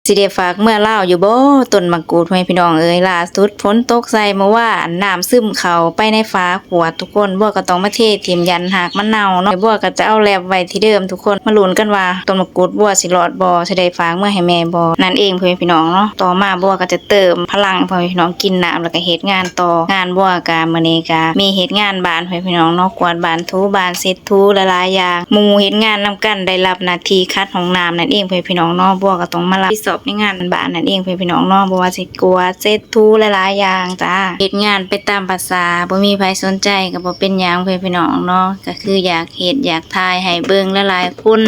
ຊິໄດ້ຝາກເມືອລາວຢູ່ບໍ່ ຕົ້ນໝາກກູດ ພໍ່ແມ່ພີ່ນ້ອງເອີຍ. ລ່າສຸດຝົນຕົກໃສ່ເມື່ອວານ ນ້ຳຊຶມເຂົ້າໄປໃນຝາຂວດ ທຸກຄົນ. ບົວກໍຕ້ອງມາເທຖິ້ມ ຢ້ານຮາກມັນເນົ່າເນາະ. ບົວກໍຈະເອົາແລັບໄວ້ທີ່ເດີມ ທຸກຄົນ. ມາລຸ້ນກັນວ່າຕົ້ນໝາກກູດບົວຊິລອດບໍ່ ຊິໄດ້ຝາກເມືອໃຫ້ແມ່ບໍ່ ນັ້ນເອງ ພໍ່ແມ່ພີ່ນ້ອງເນາະ. ຕໍ່ມາບົວກໍຈະເຕີມພະລັງ ພໍ່ແມ່ພີ່ນ້ອງ ກິນນ້ຳແລ້ວກໍເຮັດງານຕໍ່. ງານບົວກໍມື້ນີ້ກໍມີເຮັດງານບ້ານ ພໍ່ແມ່ພີ່ນ້ອງເນາະ, ກວາດບ້ານ ຖູບ້ານ ເຊັດ ຖູຫຼາຍໆຢ່າງ. ໝູ່ເຮັດງານນຳກັນໄດ້ຮັບໜ້າທີ່ຂັດຫ້ອງນ້ຳນັ້ນເອງ ພໍ່ແມ່ພີ່ນ້ອງເນາະ. ບົວກໍຕ້ອງມາຮັບຜິດຊອບໃນງານບ້ານນັ້ນເອງ ພໍ່ແມ່ພີ່ນ້ອງເນາະ, ບໍ່ວ່າຊິກວາດ ເຊັດ ຖູຫຼາຍໆຢ່າງຈ້າ. ເຮັດງານໄປຕາມພາສາ ບໍ່ມີໃຜສົນໃຈກໍບໍ່ເປັນຫຍັງ ພໍ່ແມ່ພີ່ນ້ອງເນາະ. ກໍຄືຢາກເຮັດຢາກຖ່າຍໃຫ້ເບິ່ງຫຼາຍໆຄົນ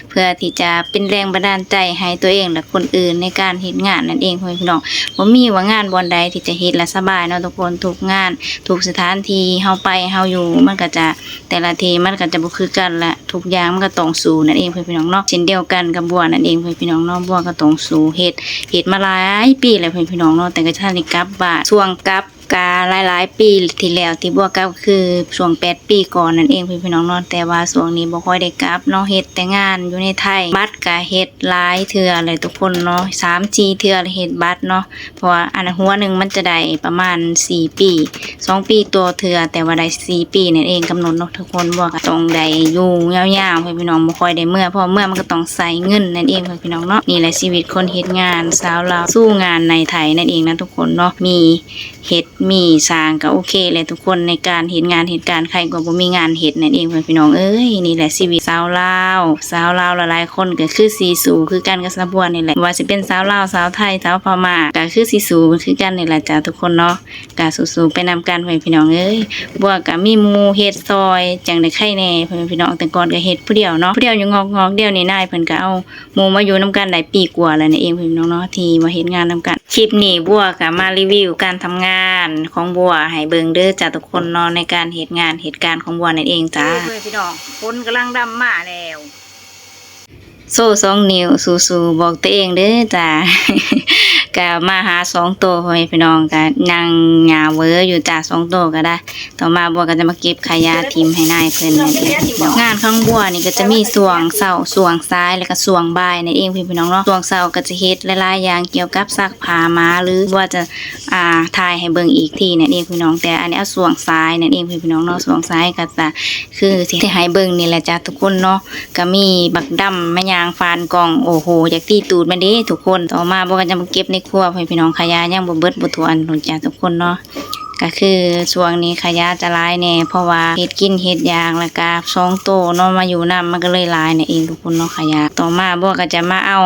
ເພື່ອທີ່ຈະເປັນແຮງບັນດານໃຈໃຫ້ຕົວເອງ ແລະ ຄົນອື່ນໃນການເຮັດງານນັ້ນເອງ ພໍ່ແມ່ພີ່ນ້ອງ. ບໍ່ມີວ່າງານບ່ອນໃດທີ່ຈະເຮັດແລ້ວສະບາຍເນາະທຸກຄົນ. ທຸກງານ ທຸກສະຖານທີ່ເຮົາໄປເຮົາຢູ່ ມັນກໍຈະ ແຕ່ລະທີ່ມັນກໍຈະບໍ່ຄືກັນ ແລະ ທຸກຢ່າງມັນກໍຕ້ອງສູ້ນັ້ນເອງ ພໍ່ແມ່ພີ່ນ້ອງເນາະ. ເຊັ່ນດຽວກັນກັບບົວນັ້ນເອງ ພໍ່ແມ່ພີ່ນ້ອງເນາະ, ບົວກໍຕ້ອງສູ້ເຮັດ ເຮັດມາຫຼາຍປີແລ້ວ ພໍ່ແມ່ພີ່ນ້ອງເນາະ, ແຕ່ກໍບໍ່ທັນໄດ້ກັບບ້ານ. ຊ່ວງກັບກໍຫຼາຍໆປີທີ່ແລ້ວທີ່ບົວກັບ ກໍຄືຊ່ວງແປດປີກ່ອນນັ້ນເອງ ພໍ່ແມ່ພີ່ນ້ອງເນາະ, ແຕ່ວ່າຊ່ວງນີ້ບໍ່ຄ່ອຍໄດ້ກັບເນາະ, ເຮັດແຕ່ງານຢູ່ໃນໄທ. ບັດກໍເຮັດຫຼາຍເທື່ອແລ້ວທຸກຄົນເນາະ, ສາມສີ່ເທື່ອແລ້ວເຮັດບັດເນາະ. ເພາະວ່າອັນຫົວໜຶ່ງມັນຈະໄດ້ປະມານສີ່ປີ ສອງປີຕໍ່ເທື່ອ, ແຕ່ວ່າໄດ້ສີ່ປີນັ້ນເອງກຳນົດເນາະທຸກຄົນ. ບົວກໍຕ້ອງໄດ້ຢູ່ຍາວໆ ພໍ່ແມ່ພີ່ນ້ອງ, ບໍ່ຄ່ອຍໄດ້ເມືອ ເພາະເມືອມັນກໍຕ້ອງໃຊ້ເງິນນັ້ນເອງ ພໍ່ແມ່ພີ່ນ້ອງເນາະ. ນີ້ແຫຼະຊີວິດຄົນເຮັດງານ ຊາວລາວສູ້ງານໃນໄທນັ້ນເອງນະທຸກຄົນເນາະ. ມີເຮັດມີສ້າງກໍໂອເຄແຫຼະທຸກຄົນ, ໃນການເຮັດງານເຮັດການ ໄຄກວ່າບໍ່ມີງານເຮັດນັ້ນເອງ ພໍ່ແມ່ພີ່ນ້ອງເອີຍ. ນີ້ແຫຼະຊີວິດຊາວລາວ, ຊາວລາວຫຼາຍໆຄົນກໍຄືຊິສູ້ຄືກັນກັບສາວບົວນີ້ແຫຼະ, ບໍ່ວ່າຊິເປັນຊາວລາວ ຊາວໄທ ຊາວພະມ້າ ກໍຄືຊິສູ້ຄືກັນນີ້ແຫຼະຈ້າທຸກຄົນເນາະ. ກະສູ້ໆໄປນຳກັນ ພໍ່ແມ່ພີ່ນ້ອງເອີຍ. ບົວກະມີໝູ່ເຮັດຊ່ອຍ ຈັ່ງໄດ້ໄຄແດ່ ພໍ່ແມ່ພີ່ນ້ອງ. ແຕ່ກ່ອນກະເຮັດຜູ້ດຽວເນາະ, ຜູ້ດຽວຢູ່ງອກໆ, ດຽວນີ້ນາຍເພິ່ນກະເອົາໝູ່ມາຢູ່ນຳກັນໄດ້ປີກວ່າແລ້ວນີ້ເອງ ພໍ່ແມ່ພີ່ນ້ອງເນາະ, ທີ່ວ່າເຮັດງານນຳກັນ. ຄລິບນີ້ບົວກະມາຣີວິວການທຳງານຂອງບົວໃຫ້ເບິ່ງເດີຈ້າທຸກຄົນເນາະ, ໃນການເຮັດງານເຮັດການຂອງບົວນັ້ນເອງຈ້າ. ເອີ ພໍ່ແມ່ພີ່ນ້ອງ, ຝົນກຳລັງດຳມາແລ້ວ. ໂຊສອງນິ້ວ ສູ້ໆ ບອກຕົວເອງເດີຈ້າ. ກະມາຫາສອງໂຕ ພໍ່ແມ່ພີ່ນ້ອງ ກະນັ່ງຫຍ້າເຫວີຢູ່ຈ້າ ສອງໂຕກໍໄດ້. ຕໍ່ມາບົວກໍຈະມາເກັບຂະຫຍ້າຖິ້ມໃຫ້ນາຍເພິ່ນນັ້ນເອງ. ງານຂອງບົວນີ້ກໍຈະມີຊ່ວງເຊົ້າ ຊ່ວງສາຍ ແລ້ວກໍຊ່ວງບ່າຍນັ້ນເອງ ພີ່ນ້ອງເນາະ. ຊ່ວງເຊົ້າກໍຈະເຮັດຫຼາຍໆຢ່າງກ່ຽວກັບຊັກຜ້າໝາ ຫຼືວ່າຈະ ອ່າ ຖ່າຍໃຫ້ເບິ່ງອີກທີນັ້ນເອງ ພີ່ນ້ອງ. ແຕ່ອັນນີ້ເອົາຊ່ວງສາຍນັ້ນເອງ ພີ່ນ້ອງເນາະ. ຊ່ວງສາຍກໍຈະ ຄືທີ່ໄດ້ໃຫ້ເບິ່ງນີ້ແຫຼະຈ້າທຸກຄົນເນາະ, ກໍມີບັກດຳມາຍ່າງຟານກ້ອງ. ໂອ້ໂຫ ຢາກຕີຕູດມັນເດ້ທຸກຄົນ. ຕໍ່ມາບົວກໍຈະມາເກັບໃນຄົວ ພໍ່ແມ່ພີ່ນ້ອງ, ຂະຫຍ້າຍັງບໍ່ເບິດບໍ່ຖ້ວນພຸ້ນຈ້າທຸກຄົນເນາະ. ກໍຄືຊ່ວງນີ້ຂະຫຍ້າຈະຫຼາຍແດ່ ເພາະວ່າເຮັດກິນເຮັດຢາກ ແລ້ວກໍສອງໂຕເນາະ ມາຢູ່ນຳ ມັນກໍເລີຍຫຼາຍນັ້ນເອງທຸກຄົນເນາະ ຂະຫຍ້າ. ຕໍ່ມາບົວກໍຈະມາເອົາ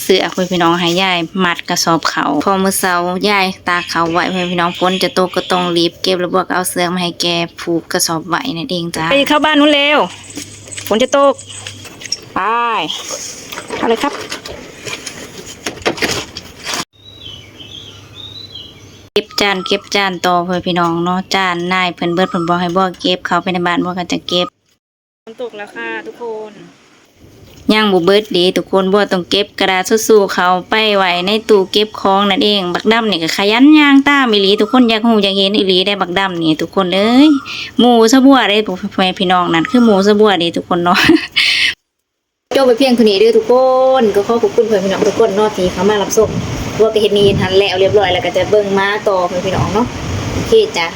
ເຊືອກ ພໍ່ແມ່ພີ່ນ້ອງ ໃຫ້ຍາຍມັດກະສອບເຂົ້າ. ພໍມື້ເຊົ້າຍາຍຕາກເຂົ້າໄວ້ ພໍ່ແມ່ພີ່ນ້ອງ, ຝົນຈະຕົກກໍຕ້ອງລີບເກັບ ແລ້ວບົວກໍເອົາເຊືອກມາໃຫ້ແກຜູກກະສອບໄວ້ນັ້ນເອງຈ້າ. ໄປເຂົ້າບ້ານພຸ້ນແລ້ວ, ຝົນຈະຕົກ. ໄປ ເອົາເລີຍຄັບ. ເກັບຈານ ເກັບຈານຕໍ່ ພໍ່ແມ່ພີ່ນ້ອງເນາະ. ຈານນາຍເພິ່ນເບິດ ເພິ່ນບອກໃຫ້ບົວເກັບ, ເຂົ້າໄປໃນບ້ານບົວກໍຈະເກັບ. ຝົນຕົກແລ້ວຄ່ະທຸກຄົນ. ຍັງບໍ່ເບິດເດ້ທຸກຄົນ, ບົວຕ້ອງເກັບກະດາດທິດຊູ່ເຂົ້າໄປໄວ້ໃນຕູ້ເກັບຂອງນັ້ນເອງ. ບັກດຳນີ້ກໍຂະຫຍັນຍ່າງຕາມອີ່ຫຼີທຸກຄົນ, ຢາກຮູ້ຢາກເຫັນອີ່ຫຼີໄດ໋ບັກດຳນີ້ທຸກຄົນເອີຍ. ໝູ່ຊະບົວເດ້ ພໍ່ແມ່ພີ່ນ້ອງ, ນັ້ນຄືໝູ່ຊະບົວເດ້ທຸກຄົນເນາະ. ຈົບໄປພຽງເທົ່ານີ້ເດີທຸກຄົນ. ກໍຂໍຂອບຄຸນພໍ່ແມ່ພີ່ນ້ອງທຸກຄົນເນາະ ທີ່ເຂົ້າມາຮັບຊົມ. ບົວກໍເຮັດນີ້ເຮັດຫັ້ນແລ້ວຮຽບຮ້ອຍ ແລ້ວກໍຈະເບິ່ງໝາຕໍ່ ພໍ່ແມ່ພີ່ນ້ອງເນາະ. ໂອເຄຈ້າ,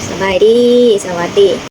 ສະບາຍດີ, ສະຫວັດດີ.